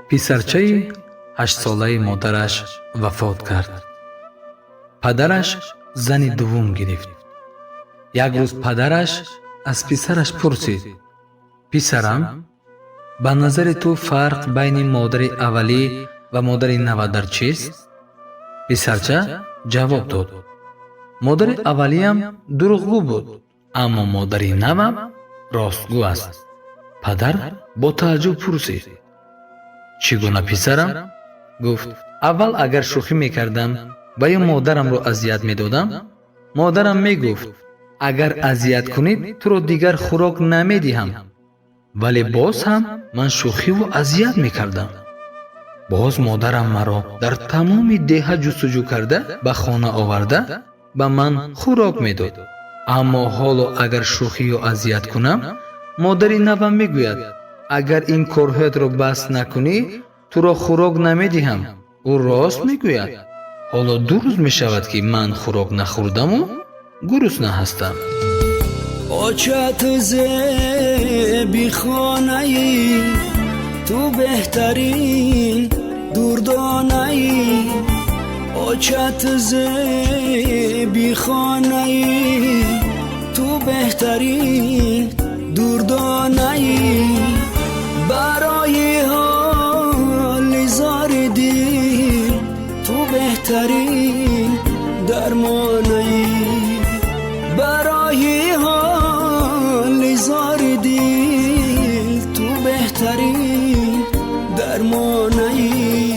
Писарчаи 8-солаи модараш вафот кард. Падараш зани дуввум гирифт. Як рӯз падараш аз писараш пурсид: «Писарам, ба назари ту фарқ байни модари аввалӣ ва модари нава дар чист?» Писарча ҷавоб дод: «Модари аввалиям дурӯғгӯ буд, аммо модари навам ростгӯ аст». Падар бо тааҷҷуб пурсид: «Чӣ гуна, писарам?» Гуфт: «Аввал агар шӯхӣ мекардам ва ё модарамро азият медодам, модарам мегуфт: агар азият кунӣ, туро дигар хӯрок намедиҳам. Вале боз ҳам ман шӯхиву азият мекардам. Боз модарам маро дар тамоми деҳа ҷустуҷӯ карда, ба хона оварда, ба ман хӯрок медод. Аммо ҳоло агар шӯхӣ ё азият кунам, модари навам мегӯяд: агар ин корҳоятро бас накунӣ, туро хӯрок намедиҳам. Ӯ рост мегӯяд. Ҳоло 2 рӯз мешавад, ки ман хӯрок нахӯрдаму гурусна ҳастам». Очат зеби хонаи ту беҳтарин дурдонаи, очат зеби хонаи ту беҳтарин дурдонаи, барои ҳоли зори дил ту беҳтарин дармонаи, барои ҳоли зори дил ту беҳтарин дармонаи.